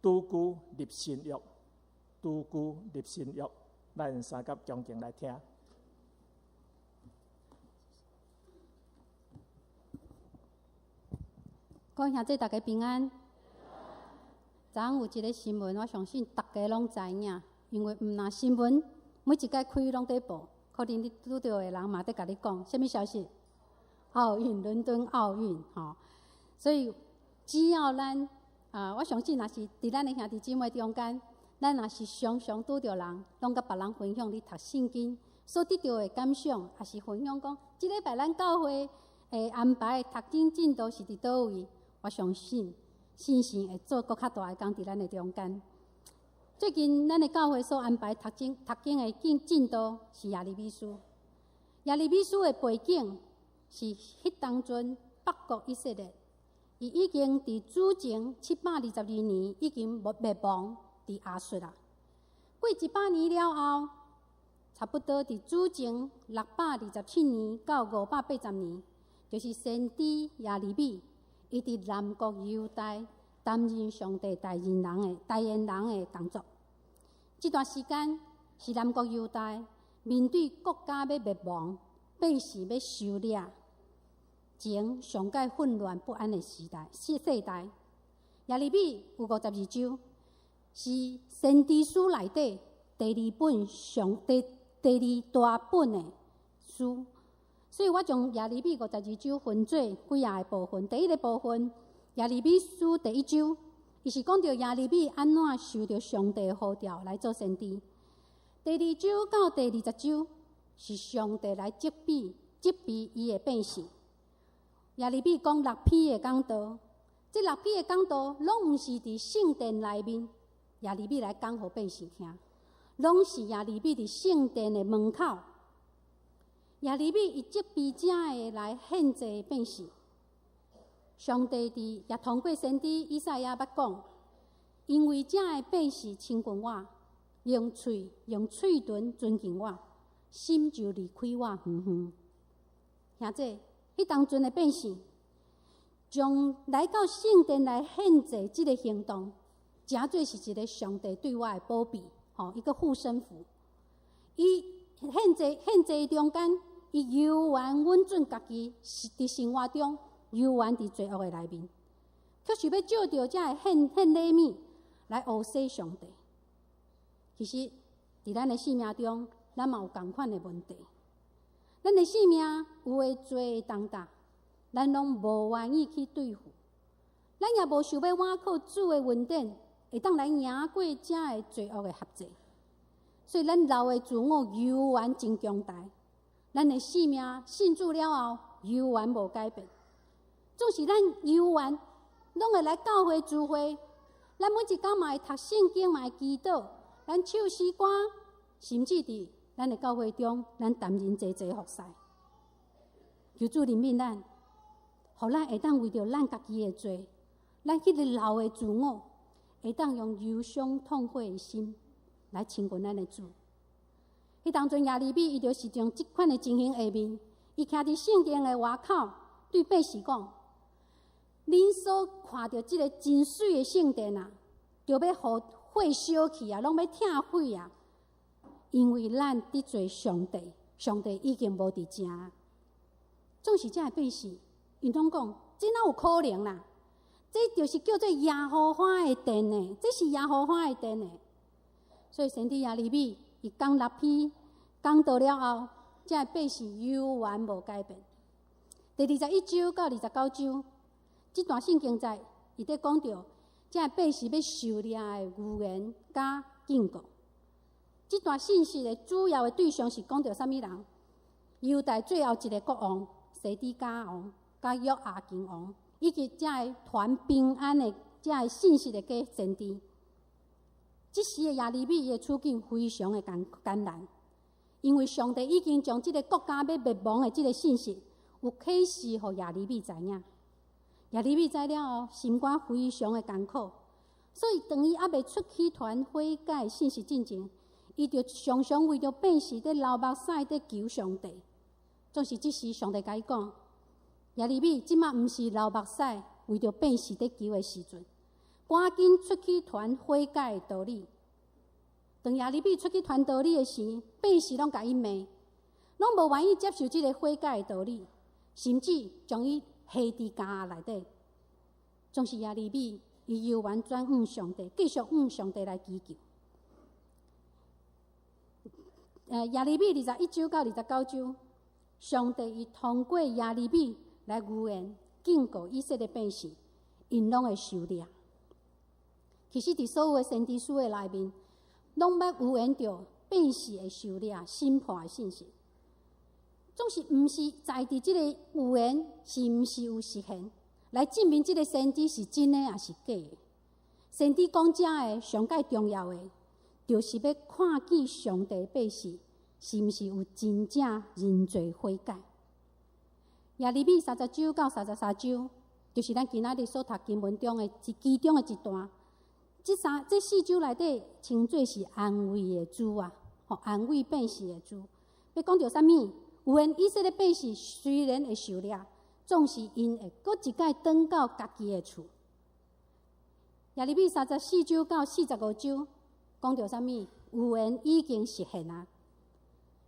拄久立新約，拄久立新約，咱用三佮恭敬來聽。各位兄弟，大家平安。昨昏有一个新聞，我相信逐家攏知影，因為毋但新聞每一擺開攏佇報，可能你拄著的人嘛佇共你講，啥物消息？奧運，倫敦奧運，吼。所以只要咱啊，我相信若是佇咱的兄弟姊妹中間，咱若是常常拄著人，攏佮別人分享你讀聖經所得著的感想，抑是分享講，這禮拜咱教會的安排讀經進度是佇佗位？我相信，信心會做閣較大的工佇咱的中間。最近咱的教會所安排讀經讀經的進進度是耶利米書。耶利米書的背景是彼當陣北國以色列，伊已經佇主前722年已經滅亡佇亞述啦。過100年了後，差不多佇主前627年到580年，就是先知耶利米，伊佇南國猶大擔任上帝代言人的工作。這段時間是南國猶大面對國家欲滅亡、百姓欲受掠前上蓋混亂不安的時代、世代。耶利米有52章，是先知書內底第二本上第第二大本的書。所以我將耶利米五十二章分做幾仔個部分。第一个部分，耶利米書第一章，伊是講著耶利米按怎受著上帝呼召來做先知。第二章到第20章是上帝來責備伊的百姓。耶利米講六篇的講道，這六篇的講道攏毋是佇聖殿內面，耶利米來講予百姓聽，攏是耶利米佇聖殿的門口。耶利米伊責備遮个來獻祭百姓。上帝佇也通過先知以賽亞捌講，因為遮个百姓親近我，用喙唇尊敬我，心就離開我遠遠。兄弟，彼當陣的百姓，將來到聖殿來獻祭這个行動，誠做是一个上帝對我的保庇，吼，一個護身符。伊獻祭中間，伊猶原允准家己是佇生活中猶原佇罪惡的內面，卻是欲藉著遮个獻禮物來訛洗上帝。其實，佇咱的生命中，咱嘛有仝款的問題。咱的生命有的罪的重擔，咱攏無願意去對付。咱也無想欲倚靠主的恩典，會當來贏過遮个罪惡的轄制。所以，咱老的自我猶原真強大。咱的生命信主了後，猶原無改變。總是咱猶原攏會來教會聚會，咱每一工嘛會讀聖經，嘛會祈禱，咱唱詩歌，甚至佇咱的教會中，咱擔任濟濟服侍。求主憐憫咱，予咱會當為著咱家己的罪，咱彼个老的自我，會當用憂傷痛悔的心來親近咱的主。彼當陣耶利米，伊就是將這款的情形下面，伊徛佇聖殿的外口，對百姓講：恁所看著這个真媠的聖殿啊，著欲予火燒去啊，攏欲拆毀啊！因為咱得罪上帝，上帝已經無佇遮。總是遮个百姓，𪜶攏講，這哪有可能啦？這就是叫做耶和華的殿呢，這是耶和華的殿呢。所以先知耶利米伊講六篇講道了後，遮个百姓猶原無改變。第21章到29章，這段聖經節，伊佇講著遮個百姓欲受掠的預言佮警告。這段信息的主要的對象是講著啥物人？猶大最後一个國王西底家王、佮約雅敬王，以及遮个傳平安的遮个信息的假先知。這時的耶利米，伊的處境非常的艱難，因為上帝已經將這个國家欲滅亡的這个信息，有啟示予耶利米知影。耶利米知了後，心肝非常的艱苦，所以當伊猶未出去傳悔改信息進前，伊就常常為著百姓佇流目屎佇求上帝。總是這時，上帝共伊講：耶利米，這馬毋是流目屎為著百姓佇求的時陣。趕緊出去傳悔改的道理。當耶利米出去傳道理的時，百姓攏共伊罵，攏無願意接受這个悔改的道理，甚至將伊下佇監獄內底。總是耶利米，伊猶原轉向上帝，繼續向上帝來祈求。耶利米21章到29章，上帝伊通過耶利米來預言警告以色列百姓，𪜶攏會受掠。其實，佇所有的先知書的內面，攏捌預言著百姓會受掠審判的信息。總是毋是在佇這個預言是毋是有實現，來證明這个先知是真的抑是假的。先知講這个上蓋重要的，就是欲看見上帝百姓是毋是有真正認罪悔改。耶利米30章到33章，就是咱今仔日所讀經文中的其中的一段。這三這四章內底稱做是安慰的主啊，吼，安慰百姓的主。欲講著啥物？有緣以色列百姓雖然會受掠，總是𪜶會閣一擺轉到家己的厝。耶利米34章到45章，講著啥物？預言已經實現啊！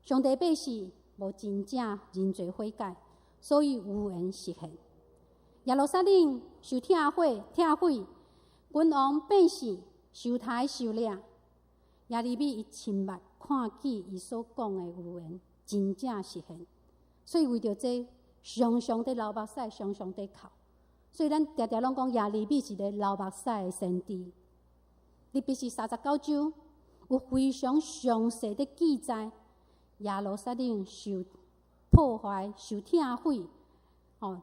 上帝百姓無真正認罪悔改，所以預言實現。耶路撒冷受拆毀，拆毀，君王百姓受刣受掠。耶利米伊親目看見伊所講的預言真正實現，所以為著這常常佇流目屎，常常佇哭。所以咱定定攏講耶利米是個流目屎的先知。特別是39章，有非常詳細的記載耶路撒冷受破壞、受拆毀，吼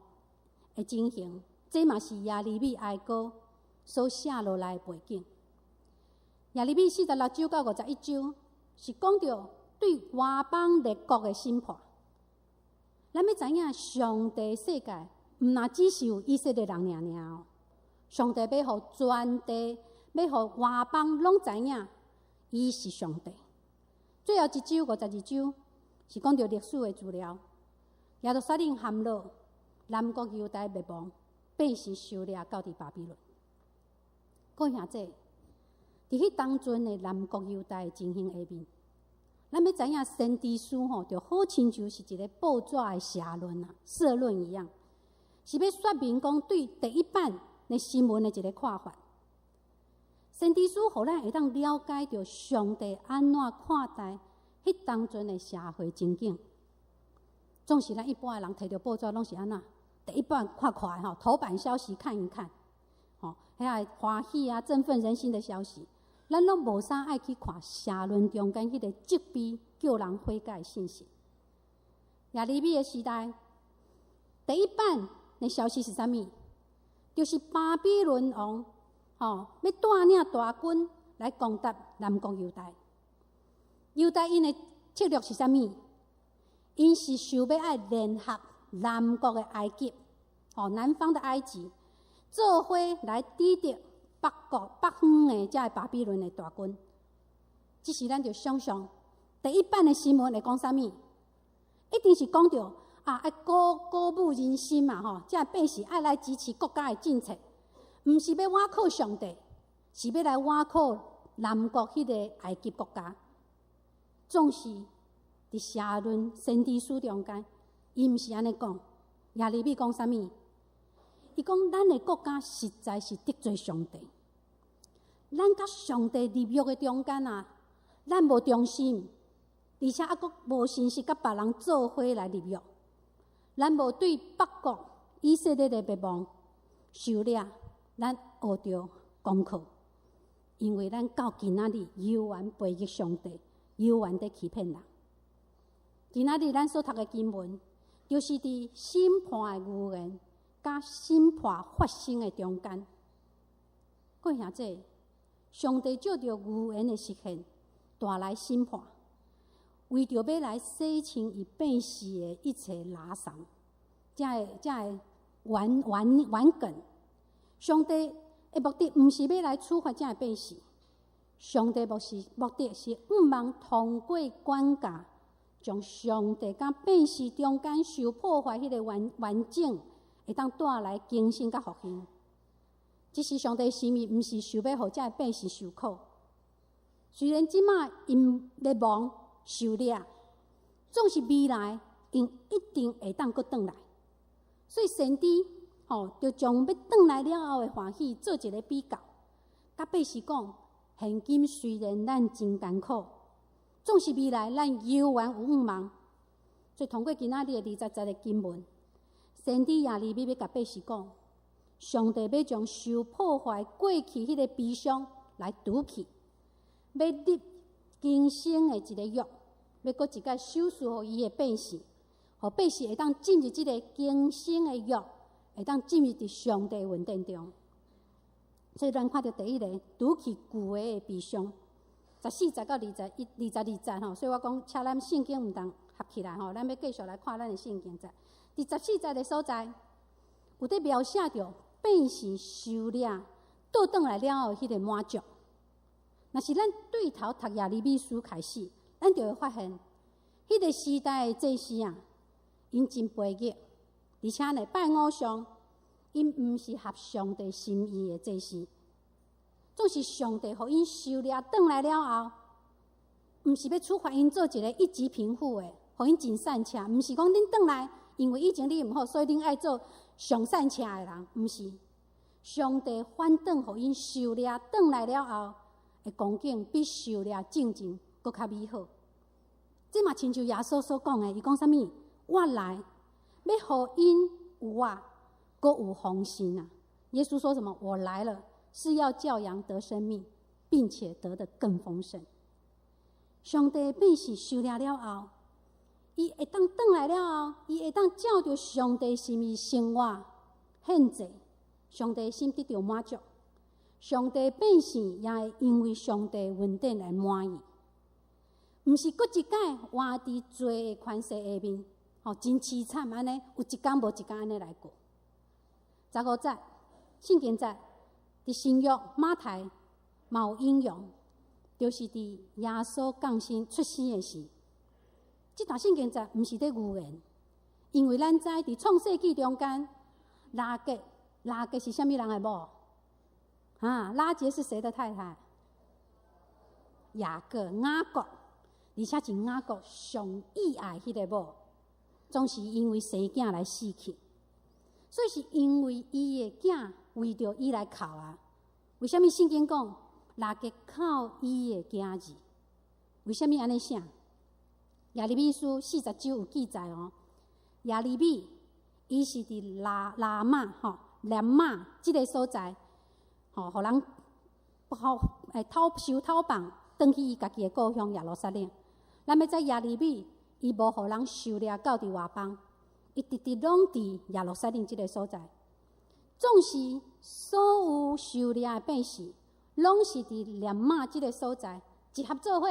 的情形。這嘛是耶利米哀歌所寫落來的背景。耶利米46章到51章是講著對外邦列國的審判。咱欲知影上帝世界，毋若只是有以色列人爾爾哦。上帝欲予全地，欲予外邦攏知影，伊是上帝。最後一章52章是講著歷史的資料，耶路撒冷陷落，南國猶大滅亡，百姓受掠到佇巴比倫。各位兄弟，佇彼當陣的南國猶大的情形下面，咱欲知影先知書吼，就好親像是一个報紙的社論啊，社論一樣，是欲說明講對第一版的新聞的一个看法。先知書予咱會當了解著上帝按怎看待彼當陣的社會情景。總是咱一般的人提著報紙攏是按怎？第一版看看吼，頭版消息看一看，吼，遐个歡喜啊、振奮人心的消息，咱攏無啥愛去看社論中間彼个責備叫人悔改的信息。耶利米的時代，第一版的消息是啥物？就是巴比倫王吼，欲帶領大軍來攻打南國猶大。猶大𪜶的策略是啥物？𪜶是想欲愛聯合南國的埃及，吼，南方的埃及，做伙來抵擋北國北方的這个巴比倫的大軍。這時咱就想象，第一版的新聞會講啥物？一定是講著啊，愛鼓鼓舞人心嘛，吼！這个百姓愛來支持國家的政策，毋是欲倚靠上帝，是欲來倚靠南國彼个埃及國家。總是佇社論先知書中間，伊毋是按呢講。耶利米講啥物？伊講咱的國家實在是得罪上帝，咱佮上帝立約的中間啊，咱無忠心，而且猶閣無誠實佮別人做伙來立約，咱無對北國以色列的滅亡受掠，咱學著功課，因為咱到今仔日猶原背逆上帝，猶原佇欺騙人。今仔日咱所讀的經文，就是佇審判的預言佮審判發生的中間。各位兄弟，上帝藉著預言的實現，帶來審判，為著欲來洗清伊百姓的一切垃圾，才會才會頑頑頑梗。上帝的目的毋是欲來處罰這个百姓，上帝目的是向望通過管教，將上帝佮百姓中間受破壞彼个完完整，會當帶來更新佮復興。只是上帝心意，毋是想欲予遮的百姓受苦。雖然這馬𪜶咧亡受掠，總是未來𪜶一定會當閣轉來。所以先知吼，就將欲轉來了後的歡喜做一个比較，佮百姓講：現今雖然咱真艱苦，總是未來咱猶原有向望。所以通過今仔日的20節的經文，先知耶利米欲共百姓講，上帝欲將受破壞過去彼个悲傷來除去，欲立更新的一个約，欲閣一擺賞賜予伊的百姓，予百姓會當進入這个更新的約，會當進入佇上帝恩典中。所以咱看著第一个，除去舊的悲傷，14節到21、22節吼。所以我講，請咱聖經毋通合起來吼，咱欲繼續來看咱的聖經節。佇十四節的所在，有佇描寫著百姓受掠倒轉來了後，彼个滿足。若是咱對頭讀耶利米書開始，咱就會發現，彼个時代的祭司啊，𪜶真卑劣，而且呢拜偶像，𪜶毋是合上帝心意的祭司。總是上帝予𪜶受掠轉來了後，毋是欲處罰𪜶做一个一級貧富的，予𪜶真散赤，毋是講恁轉來，因為以前你毋好，所以恁愛做上散赤的人，毋是。上帝反轉予𪜶受掠轉來了後的光景，比受掠進前閣較美好。這嘛親像耶穌所講的，伊講啥物？我來欲予𪜶有啊，閣有豐盛啊！耶穌說什麼？我來了，是要叫羊得生命，並且得的更豐盛。上帝百姓受掠了後，伊會當轉來了後，伊會當照著上帝心意生活獻祭，上帝心得著滿足。上帝百姓也會因為上帝恩典來滿意，毋是閣一擺活佇罪的權勢下面，吼，真淒慘按呢，有一工無一工按呢來過。15節聖經節，佇新約馬太嘛有引用，就是佇耶穌降生出生的時，這段聖經節毋是咧預言，因為咱知佇創世紀中間，拉結拉結是啥物人的某？啊，拉結是誰的太太？雅各雅各，而且是雅各上意愛彼个某，總是因為生囝來死去，所以是因為伊的囝為著伊來哭啊。為啥物聖經講拉結哭伊的囝兒？為啥物按呢寫？耶利米書40章有記載哦。耶利米伊是佇拉拉瑪吼，拉瑪這个所在，吼，予人吼會偷收偷放，轉去伊家己的故鄉耶路撒冷。咱欲知耶利米，伊無予人收掠到佇外邦，伊直直攏佇耶路撒冷這个所在。總是所有受掠的百姓，攏是佇拉瑪這个所在集合做伙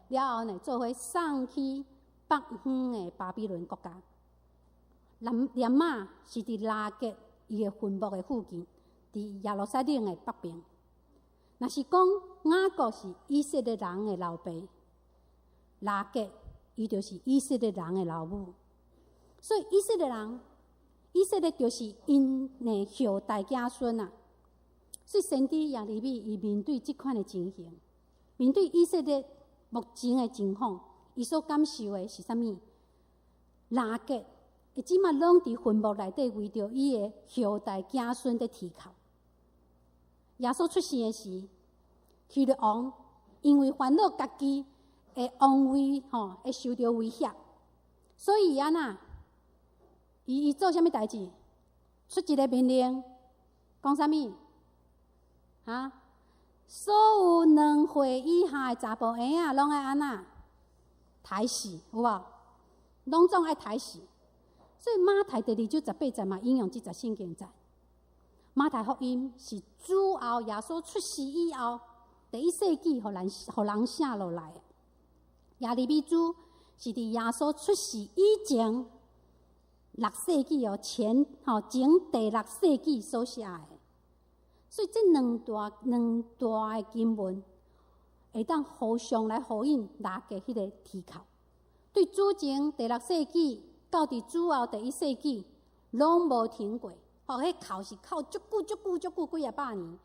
了後呢，做伙送去北方的巴比倫國家。拉拉瑪是佇拉結伊的墳墓的附近，佇耶路撒冷的北邊。若是講雅各是以色列人的老爸，拉結伊就是以色列人的老母。所以以色列人，以色列就是𪜶的後代子孫啊。所以先知耶利米伊面對這款的情形，面對以色列目前的情況，伊所感受的是啥物？拉結伊這馬攏佇墳墓內底，為著伊的後代子孫佇啼哭。耶穌出世的時，希律王因為煩惱家己的王位吼會受著威脅，所以伊按怎？伊做啥物代誌？出一个命令，講啥物？哈？所有2歲以下的查埔嬰仔，攏愛按怎？刣死，有無？攏總愛刣死。所以馬太第二章十八節嘛，引用這節聖經節。馬太福音是主後耶穌出世以後第一世紀，予人寫落來的。耶利米書是佇耶穌出世以前六世紀哦，前吼前第六世紀所寫的。所以這兩段的經文會當互相來呼應拉結彼个啼哭。對主前第六世紀到佇主後第一世紀，攏無停過。吼，彼哭是哭足久足久足久幾仔百年。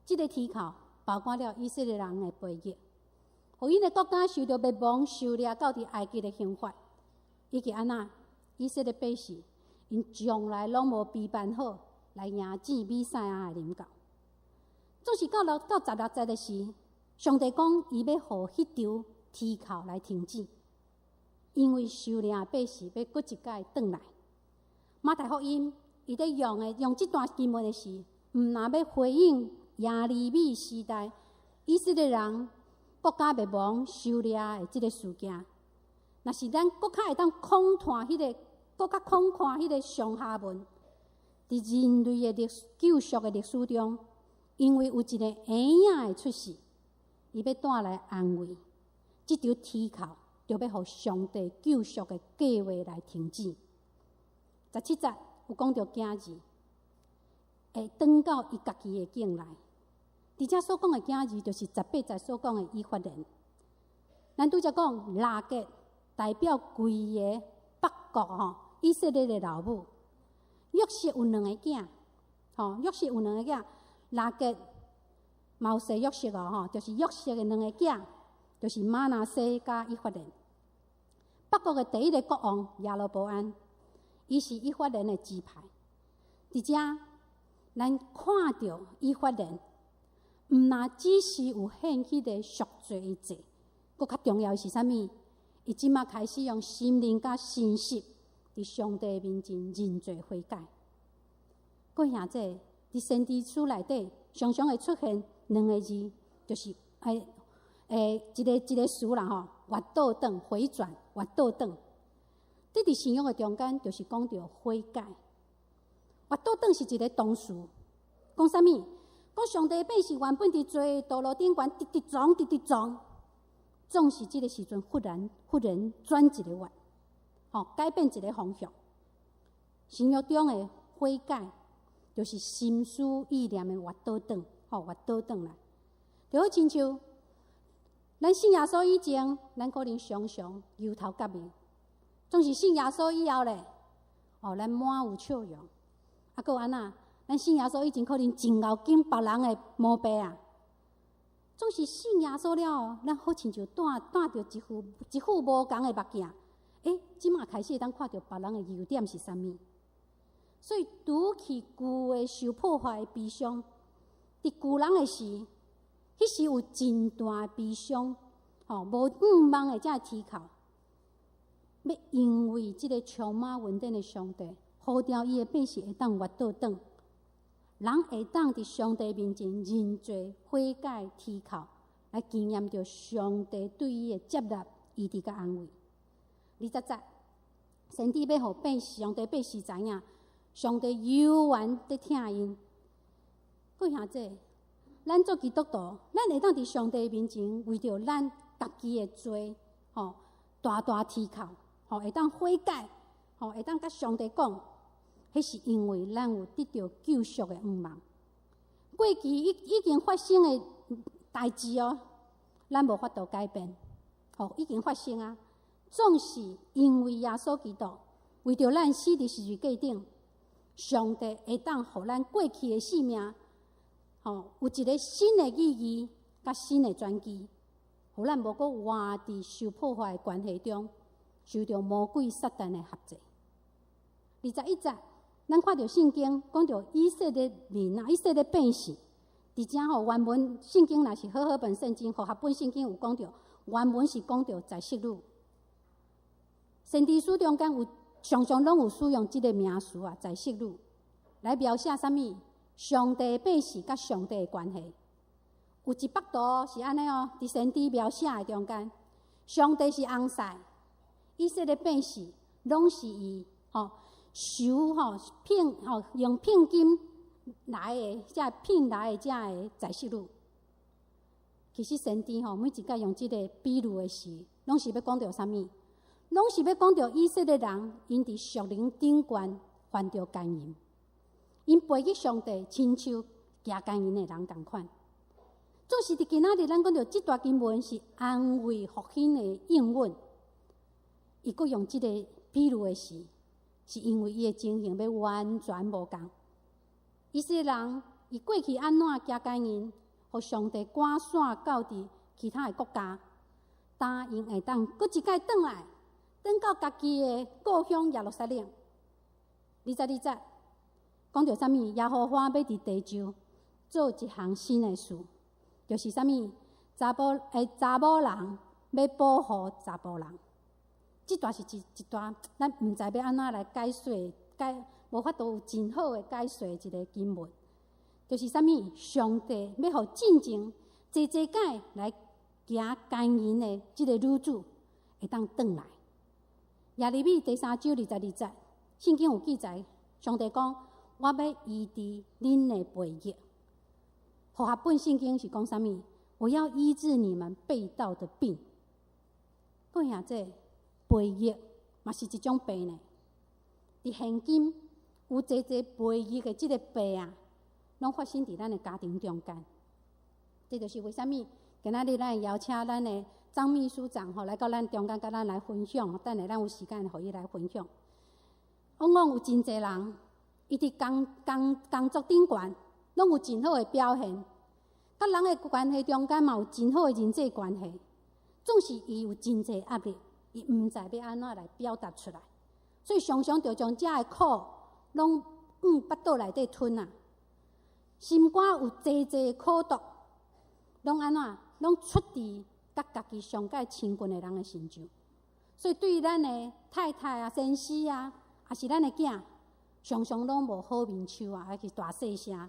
這个啼哭包括了以色列人的背逆，予𪜶的國家受著滅亡、受掠到佇埃及的刑罰，以及按怎以色列百姓，𪜶從來攏無備辦好來迎接彌賽亞的臨到。總是到了到16節的時，上帝講伊欲予彼場啼哭來停止，因為受掠的百姓欲閣一擺轉來。馬太福音伊咧用的用這段經文的時，毋若欲回應耶利米時代以色列人國家滅亡受掠的這个事件。若是咱閣較會當孔看彼个，閣較孔看彼个上下文，佇人類的歷史救贖的歷史中，因為有一个嬰仔的出世，伊欲帶來安慰，這場啼哭就欲予上帝救贖的計劃來停止。17節有講著囝兒會轉到伊家己的境內，佇遮所講的囝兒，就是18節所講的以法蓮。咱拄才講拉結代表規个北國吼，以色列的老母。約瑟有兩个囝，吼，約瑟有兩個囝，拉結嘛有生約瑟哦，吼，就是約瑟的兩個囝，就是瑪拿西佮以法蓮。北國的第一个國王耶羅波安，伊是以法蓮的支派。佇遮，咱看著以法蓮，毋若只是有獻彼个贖罪的祭，閣較重要的是啥物？伊這馬開始用心靈佮誠實，佇上帝面前認罪悔改。各位兄弟，佇先知書內底，常常會出現兩个字，就是一个一个詞啦吼，越倒轉、回轉、越倒轉。這佇新約的中間，就是講著悔改。越倒轉是一个動詞，講啥物？講上帝百姓原本佇罪的道路頂懸，直直撞，直直撞，總是這个時陣忽然忽然轉一个彎，吼，改變一个方向。新約中的悔改，就是心思意念的越倒轉，吼，越倒轉來。就好親像咱信耶穌以前，咱可能常常牛頭角面；總是信耶穌以後咧，哦，咱滿有笑容。啊，閣有按怎？咱信耶穌以前可能真𠢕揀別人的毛病啊，總是信耶穌了後，咱好親像戴戴著一副一副無仝的目鏡。欸，這馬開始會當看著別人的優點是啥物。所以，除去舊的受破壞的悲傷，佇舊人的時，彼時有真大的悲傷，吼，無願望的這个啼哭，欲因為這个充滿恩典的上帝，呼召伊的百姓會當越倒轉，人會當佇上帝面前認罪悔改啼哭，來經驗著上帝對伊的接納、醫治佮安慰。20節，先知欲予百上帝百姓知影，上帝猶原佇疼𪜶。各位兄弟，咱做基督徒，咱會當佇上帝面前為著咱家己的罪，吼，大大啼哭，吼，會當悔改，吼，會當佮上帝講，彼是因為咱有得著救贖的願望。過去已已經發生的代誌哦，咱無法度改變，吼，已經發生啊。總是因為耶穌基督為著咱死佇十字架頂，上帝會當予咱過去的性命，吼，有一个新的意義佮新的轉機，予咱無閣活佇受破壞的關係中，受著魔鬼撒旦的轄制。21節，咱看著聖經講著以色列民啊，以色列百姓，佇遮吼原文聖經若是和合本聖經、和合本聖經有講著，原文是講著在色女。先知書中間有常常攏有使用這个名詞啊，在色女來描寫啥物？上帝百姓佮上帝的關係。有一幅圖是按呢哦，佇先知描寫的中間，上帝是翁婿，以色列百姓攏是伊吼收吼聘吼用聘金來的，這聘來的這个在色女。其實先知吼每一擺用這个比喻的時，攏是欲講著啥物？攏是欲講著以色列人，𪜶佇屬靈頂懸犯著姦淫，𪜶背逆上帝，親像行姦淫的人仝款。總是佇今仔日，咱講著這段經文是安慰復興的應允。伊閣用這个比喻的時，是因為伊的情形欲完全無仝。以色列人伊過去按怎行姦淫，予上帝趕散到佇其他的國家，但𪜶會當閣一擺轉來，轉到家己的故鄉耶路撒冷。22節講著啥物？耶和華欲佇地上做一項新的事，就是啥物？查某人欲保護查埔人。這段是一段，咱毋知欲按怎來解說，解無法度有真好的解說一个經文，就是啥物？上帝欲予進前濟濟擺來行姦淫的這个女子會當轉來。耶利米第三章22節，聖經有記載，上帝講：我欲醫治恁的背逆。和合本聖經是講啥物？我要醫治你們背道的病。各位兄弟，背逆嘛是一種病呢。佇現今有濟濟背逆的這个病啊，攏發生佇咱的家庭中間。這就是為啥物今仔日咱邀請咱的張秘書長吼來到咱中間，佮咱來分享。等下咱有時間，予伊來分享。往往有真濟人，伊佇工作頂懸，攏有真好的表現，佮人的關係中間嘛有真好的人際關係。總是伊有真濟壓力，伊毋知欲按怎來表達出來，所以常常就將遮的苦攏往腹肚內底吞啊。心肝有濟濟苦毒，攏按怎？攏出佇佮家己上蓋親近的人的身上。所以對咱的太太啊、先生啊，抑是咱的囝，常常攏無好面鬚啊，抑是大細聲。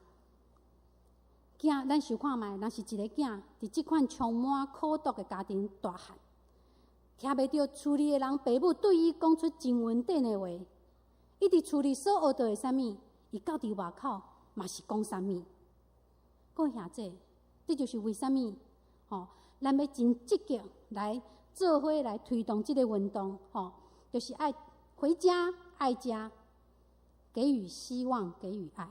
囝，咱想看覓，若是一个囝佇這款充滿苦毒的家庭大漢，聽袂著厝裡的人爸母對伊講出真穩定的話，伊佇厝裡所學著的啥物，伊到佇外口嘛是講啥物。各位兄弟，這就是為啥物吼，咱欲真積極來做伙來推動這个運動，吼，就是愛回家愛家，給予希望，給予愛。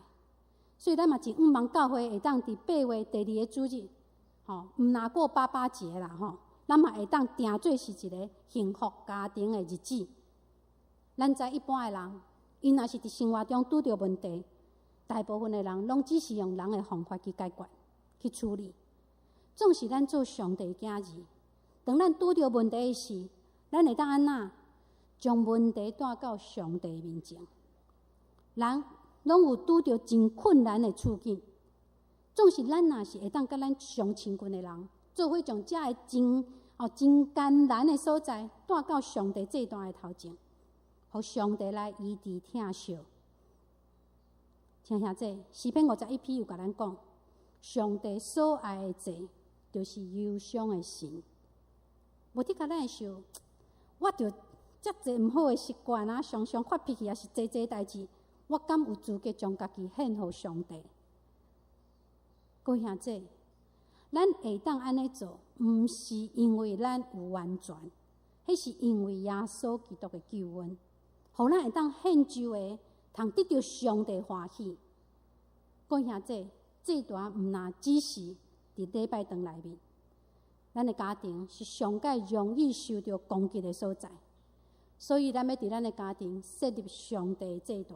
所以咱嘛真向望教會會當佇8月第二个主日，吼，毋若過爸爸節啦，吼，咱嘛會當定做是一个幸福家庭的日子。咱知一般的人，𪜶若是佇生活中拄著問題，大部分的人攏只是用人的方法去解決、去處理。總是咱做上帝囝兒，當咱拄著問題的時，咱會當按怎將問題帶到上帝面前？人攏有拄著真困難的處境，總是咱若是會當佮咱上親近的人，做伙將遮个真艱難的所在帶到上帝祭壇的頭前，予上帝來醫治疼惜。親兄弟，詩篇51篇有共咱講，上帝所愛的祭，就是憂傷的心。無的確咱會想，我著遮濟毋好的習慣啊，常常發脾氣，抑是濟濟代誌，我敢有資格將家己獻予上帝？各位兄弟，咱會當按呢做，毋是因為咱有完全，彼是因為耶穌基督的救恩，予咱會當獻上的，通得著上帝歡喜。各位兄弟，祭壇毋若只是佇禮拜堂內面，咱的家庭是上蓋容易受著攻擊的所在，所以咱欲佇咱的家庭設立上帝的祭壇，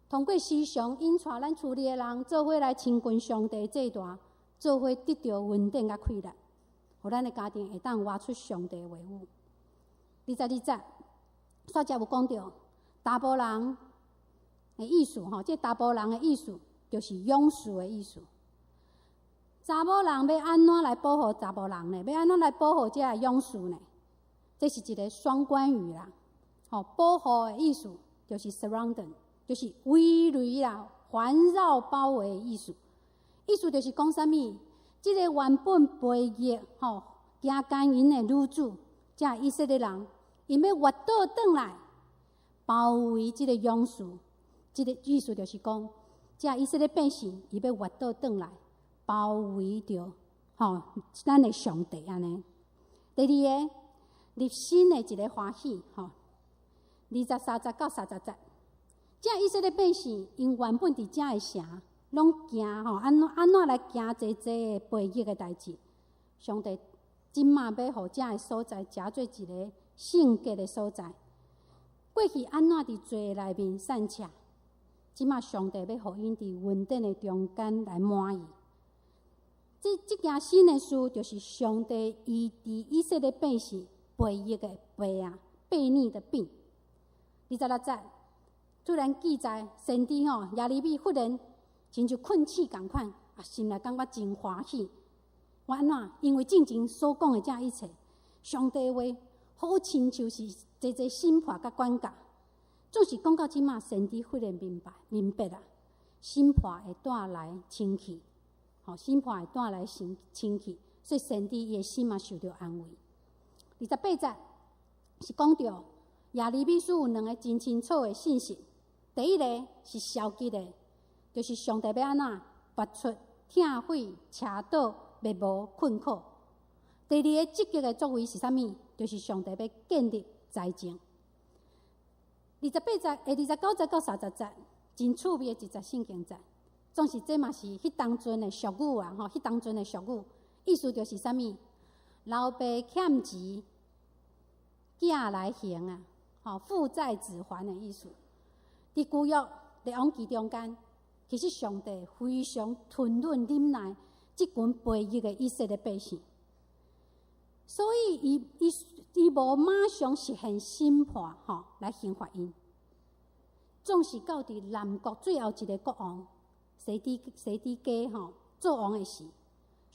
通過時常引帶咱厝裡的人做伙來親近上帝祭壇，做伙得著穩定佮氣力，予咱的家庭會當活出上帝的話語。22節，煞才有講著查埔人的意思吼，這查埔人的意思就是勇士的意思。查某人欲按怎來保護查埔人呢？欲按怎來保護這个勇士呢？這是一个雙關語啦。吼，保護的意思就是 surrounding，就是圍圍啦、環繞、包圍的意思。意思就是講啥物？這个原本背逆吼行姦淫的女子，這以色列人，𪜶欲越倒轉來包圍這个勇士。這个意思就是講，這以色列百姓，伊欲越倒轉來包圍著吼咱的上帝按呢。第二个，立新的一个歡喜吼，23節到30節，這以色列百姓，𪜶原本佇遮个城，攏行吼，按怎來行濟濟的背逆的代誌。上帝這馬欲予遮个所在，成做一个聖潔的所在。過去按怎佇罪內面散赤，這馬上帝欲予𪜶佇恩典的中間來滿意。這件新的事，就是上帝醫治以色列百姓悖逆的病啊，悖逆的病。26節，突然記載先知吼耶利米忽然親像困醒仝款，啊，心內感覺真歡喜。原按怎？因為進前所講的這一切，上帝話好親像是濟濟審判佮管教。總是講到這馬，先知忽然明白明白啊，審判會帶來清氣，吼，審判會帶來清清氣，所以先知伊的心嘛受著安慰。28節是講著耶利米書有兩个真清楚的信息。第一个是消極的，就是上帝欲按怎發出拆毀、斜倒、滅亡、困苦。第二个積極的作為是啥物？就是上帝欲建立財政。28節、29節到30節，真趣味的一節聖經節。總是這嘛是彼當陣的俗語啊，吼！彼當陣的俗語，意思就是啥物？老爸欠錢，囝來還啊，吼！父債子還的意思。佇舊約列王紀中間，其實上帝非常吞忍忍耐這群悖逆的以色列百姓，所以伊無馬上實現審判，吼，來刑罰𪜶。總是到佇南國最後一个國王西底家吼做王的時，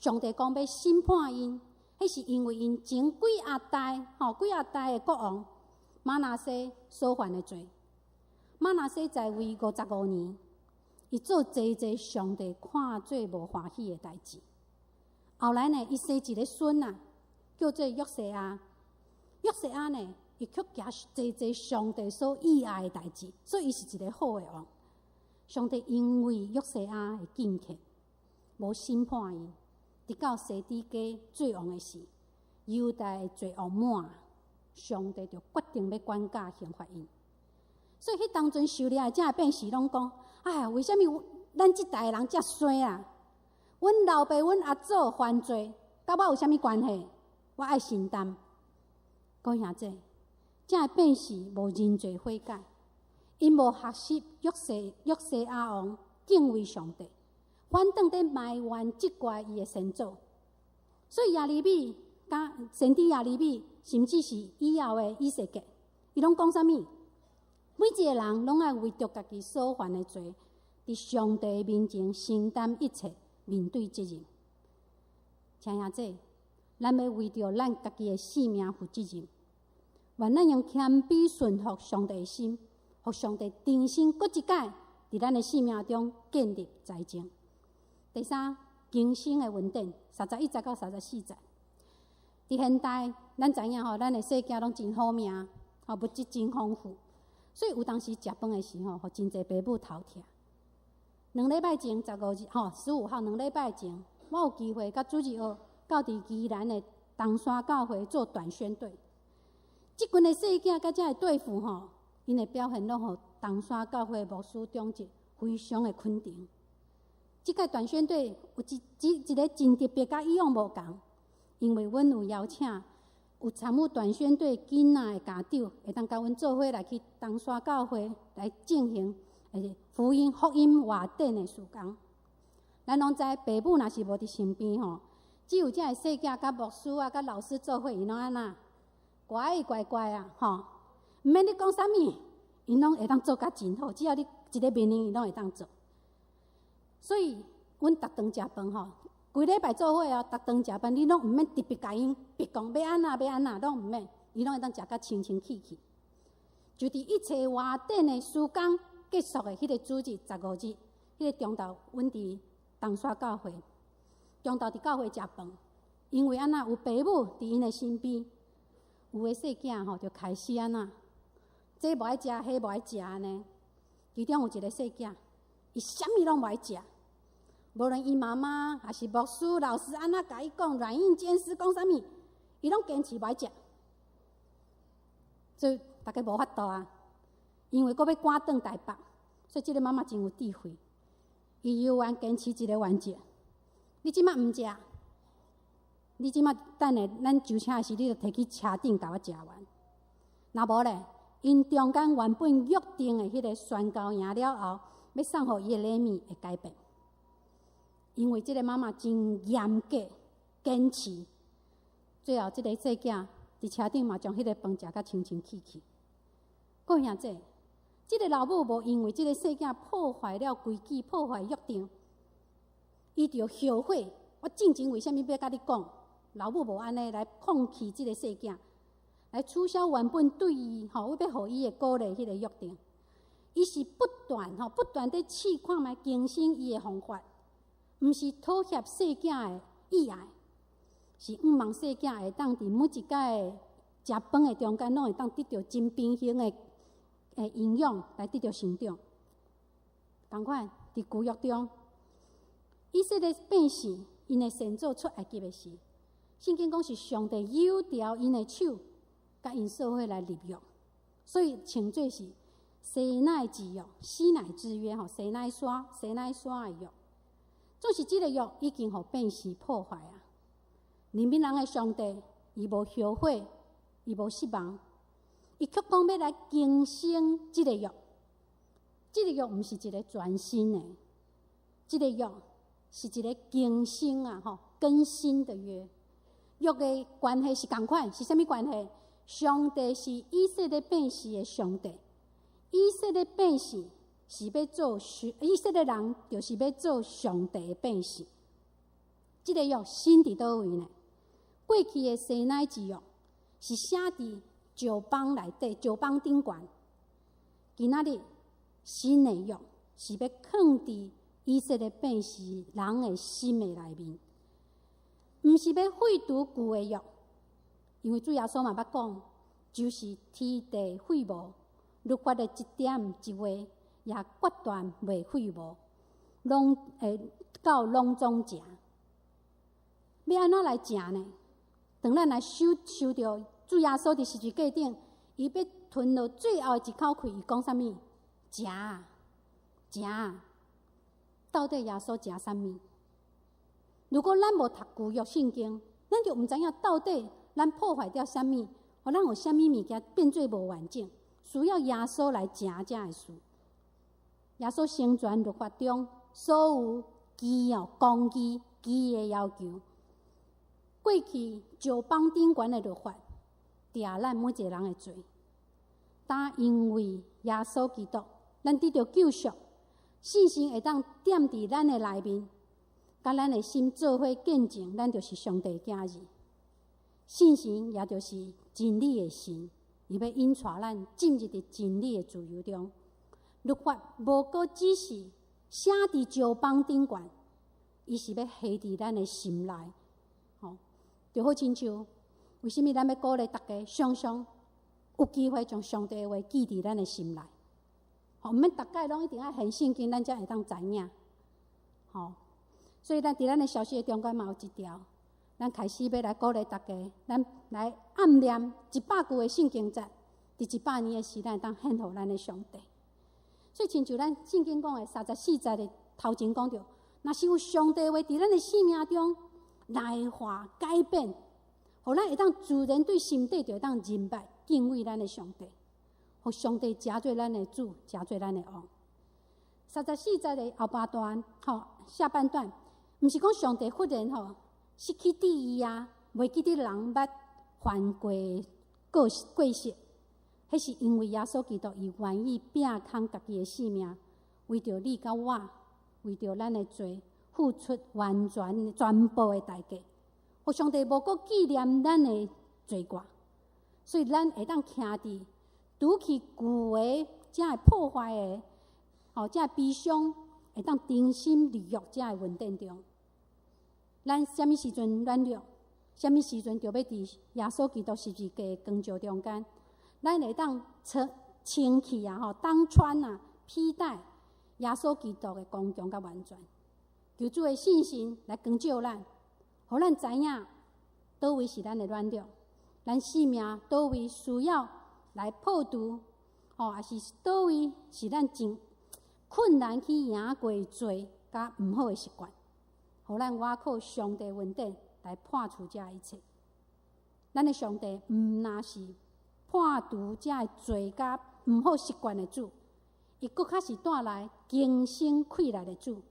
上帝講欲審判𪜶，彼是因為𪜶前幾仔代吼幾仔代的國王瑪拿西所犯的罪。瑪拿西在位55年，伊做濟濟上帝看做無歡喜的代誌。後來呢，伊生一个孫啊，叫做約西亞。約西亞呢，伊卻行濟濟上帝所喜愛的代誌，所以伊是一个好的王。上帝因為約西亞的敬虔，無審判伊，直到西底家做王的時，猶大的罪惡滿，上帝就決定欲管教刑罰𪜶。所以，彼當陣受掠的遮的百姓攏講：哎呀，為啥物咱這代的人遮衰啊？阮老爸、阮阿祖犯罪，佮我有啥物關係？我愛承擔。各位兄弟，遮的百姓無認罪悔改，𪜶無學習約西亞王敬畏上帝，反轉佇埋怨責怪伊的先祖。所以耶利米、佮先知耶利米，甚至是以後的以西結，伊攏講啥物？每一个人攏愛為著家己所犯的罪，佇上帝面前承擔一切，面對責任。親兄弟，咱欲為著咱家己的性命負責任。願咱用謙卑順服上帝的心，予上帝重新閣一擺佇咱的生命中建立財政。第三，更新的恩典，31節到34節。佇現代，咱知影吼，咱的細囝攏真好命，吼物質真豐富，所以有當時食飯的時候，予真濟爸母頭疼。2禮拜前15日吼，15號兩禮拜前，我有機會佮主日學到佇宜蘭的東山教會做短宣隊。這群的細囝佮遮的對付吼，𪜶的表現攏予東山教會牧師長執非常的肯定。這屆短宣隊有一個真特別，佮以往無仝，因為阮有邀請有參與短宣隊囡仔的家長，會當佮阮做伙來去東山教會來進行福音活展的事工。咱攏知爸母若是無佇身邊吼，只有遮的細囝佮牧師啊、佮老師做伙，𪜶攏按怎乖乖乖啊，吼，毋免你講啥物，𪜶攏會當做甲真好，只要你一个命令，𪜶攏會當做。所以，阮逐頓食飯吼，規禮拜做伙哦，逐頓食飯，你攏毋免特別共𪜶逼講欲按怎欲按怎，攏毋免，𪜶攏會當食甲清清氣氣。就佇一切活展的時工結束的彼个主日15日，彼个中晝，阮佇東山教會，中晝佇教會食飯，因為按怎有爸母佇𪜶的身邊，有的細囝吼就開始按怎，這無愛食，彼無愛食按呢。其中有一个細囝，伊啥物攏無愛食，無論伊媽媽抑是牧師、老師按怎共伊講，軟硬兼施講啥物，伊攏堅持無愛食。所以逐家無法度啊，因為閣欲趕轉台北，所以這个媽媽真有智慧，伊猶原堅持一个原則：你這馬毋食，你這馬等下咱上車時，你就提去車頂共我食完。若無咧，𪜶中間原本約定的彼个宣教營了後，欲送予伊的禮物會改變。因為這个媽媽真嚴格堅持，最後這个細囝佇車頂嘛將彼个飯食甲清清氣氣。各位兄弟，這个老母無因為這个細囝破壞了規矩，破壞約定，伊就後悔。我進前為啥物欲共你講？老母無按呢來放棄這个細囝，來取消原本對伊吼，我欲予伊的鼓勵彼个約定。伊是不斷吼，不斷佇試看覓更新伊的方法，毋是妥協細囝的意愛，是向望細囝會當佇每一擺食飯的中間，攏會當得著真平衡的營養來得著成長。仝款佇舊約中，以色列百姓𪜶的先祖出埃及的時，聖經講是上帝有調𪜶的手，共𪜶做伙來立約，所以稱做是西奈之約、西乃之約吼，西奈山、西奈山的約。總是這个約已經予百姓破壞啊！憐憫人的上帝，伊無後悔，伊無失望，伊卻講欲來更新這个約。這个約毋是一个全新的，這个約是一个更新啊！吼，更新的約。約的關係是仝款，是啥物關係？上帝是以色列百姓的上帝，以色列百姓是欲做，以色列人就是欲做上帝的百姓。這个約新佇佗位呢？過去的西奈之約是寫佇石枋內底，石枋頂懸。今仔日新的約是欲囥佇以色列百姓人的心的內面，毋是欲廢除舊的約，因為主耶穌嘛捌講，就是天地廢無，律法的一點一畫也決斷袂廢無，攏會到攏總成。欲按怎來成呢？當咱來收著主耶穌佇十字架頂，伊欲吞落最後一口氣，伊講啥物？成啊，成啊！到底耶穌成啥物？如果咱無讀舊約聖經，咱就毋知影到底咱破壞掉啥物，予咱有啥物物件變做無完整，需要耶穌來成這个事。耶穌成全律法中所有義哦、公義、義的要求。過去石枋頂懸的律法，定咱每一个人的罪，但因為耶穌基督，咱得著救贖，信心會當踮佇咱的內面，佮咱的心做伙見證，咱就是上帝的囝兒。信心也就是真理的神，伊欲引帶咱進入佇真理的自由中。律法無閣只是寫佇石枋頂懸，伊是欲下佇咱的心內。吼，就好親像為啥物咱欲鼓勵大家常常有機會將上帝的話記佇咱的心內？吼，毋免逐擺攏一定愛現聖經，咱才會當知影。吼，所以咱佇咱的消息的中間嘛有一條，咱開始欲來鼓勵大家，咱來暗念100句的聖經節，佇100年的時，咱會當獻予咱的上帝。所以，親像咱聖經講的34節的頭前講著，若是有上帝話佇咱的生命中內化改變，予咱會當自然對心底就會當認捌敬畏咱的上帝，予上帝成做咱的主，成做咱的王。34節的後半段，吼，下半段，毋是講上帝忽然吼失去注意啊，袂記得人捌犯過過過失。彼是因為耶穌基督伊願意摒空家己的性命，為著你佮我，為著咱的罪，付出完全全部的代價。予上帝無閣紀念咱的罪過，所以咱會當徛佇除去舊的、這个破壞的、吼這个悲傷，會當重新立約這个恩典中。咱啥物時陣軟弱，啥物時陣就欲佇耶穌基督十字架的光照中間，咱會當穿穿起啊，吼，當穿啊，披戴耶穌基督的剛強佮完全，求主的信心來光照咱，予咱知影佗位是咱的軟弱，咱生命佗位需要來破除，吼，抑是佗位是咱真困難去贏過罪佮毋好的習慣，予咱倚靠上帝恩典來破除這一切。咱的上帝毋若是破除這个罪佮毋好習慣的主，伊閣較是帶來更新氣力的主。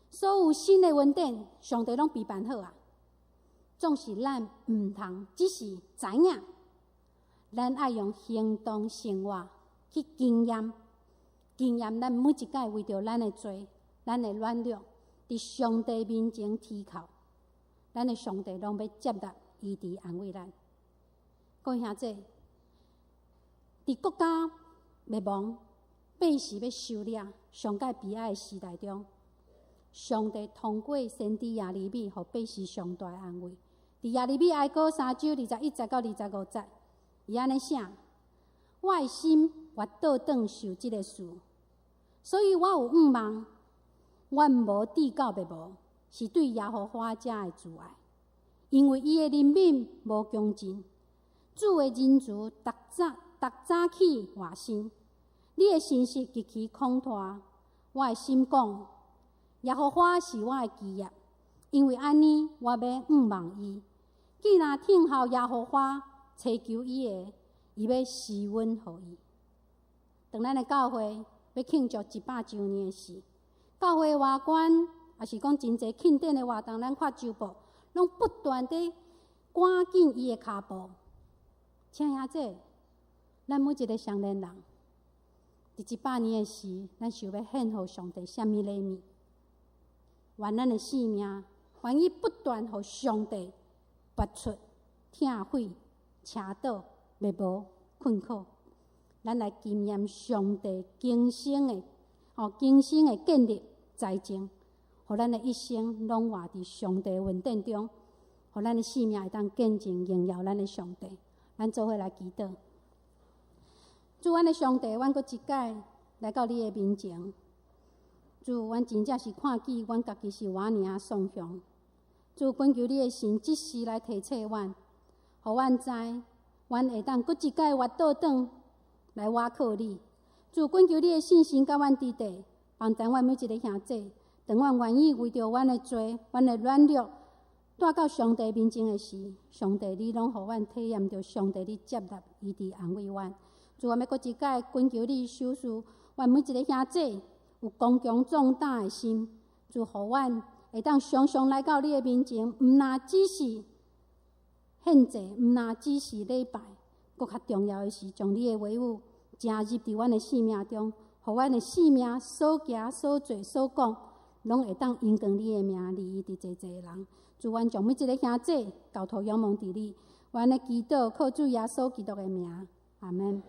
所有新的恩典，上帝攏備辦好啊！總是咱毋通只是知影，咱愛用行動生活去經驗，經驗咱每一擺為著咱的罪、咱的軟弱，佇上帝面前啼哭，咱的上帝攏欲接納、醫治、安慰咱。各位兄弟，佇國家滅亡、百姓欲受掠、上蓋悲哀的時代中，上帝通過先知耶利米，予百姓上大的安慰。佇耶利米哀歌三章21節到25節，伊按呢寫：我的心越倒轉受這个事，所以我有向望，阮無至到滅亡，是對耶和華才會慈愛，因為伊的憐憫無窮盡。主的仁慈逐早逐早起換新，你的信實極其廣大。我的心講：耶和華是我的基業，因為按呢，我欲向望伊。既若聽候耶和華，尋求伊的，伊欲施恩予伊。當咱的教會欲慶祝100週年的時，教會外觀，抑是講真濟慶典的活動，咱看週報，攏不斷佇趕緊伊的跤步。親愛的，咱每一个少年人，佇100年的時，咱想欲獻予上帝啥物禮物？願咱的生命願意不斷予上帝拔出疼悔、車倒、滅無、困苦，咱來經驗上帝更新的哦，更新的建立財政，予咱的一生攏活佇上帝恩典中，予咱的生命會當見證榮耀咱的上帝。咱做伙來祈禱，主，阮的上帝，阮閣一擺來到你的面前。主，阮真正是看見阮家己是偌爾仔喪向。主，懇求你的神即時來提醒阮，予阮知，阮會當閣一擺越倒轉來倚靠你。主，懇求你的聖神佮阮佇底，幫助阮每一个兄弟，當阮願意為著阮的罪、阮的軟弱，帶到上帝面前的時，上帝你攏予阮體驗著上帝你接納、醫治、安慰阮。主，我欲閣一擺懇求你賞賜阮每一个兄弟有剛強壯膽的心，主，予阮會當常常來到你的面前，毋若只是獻祭，毋若只是禮拜，閣較重要的是將你的話語植入佇阮的生命中，予阮的生命所行、所做、所講，攏會當榮光你的名，利益佇濟濟人。主，阮將每一个兄弟交託仰望佇你，阮的祈禱靠主耶穌基督的名，阿門。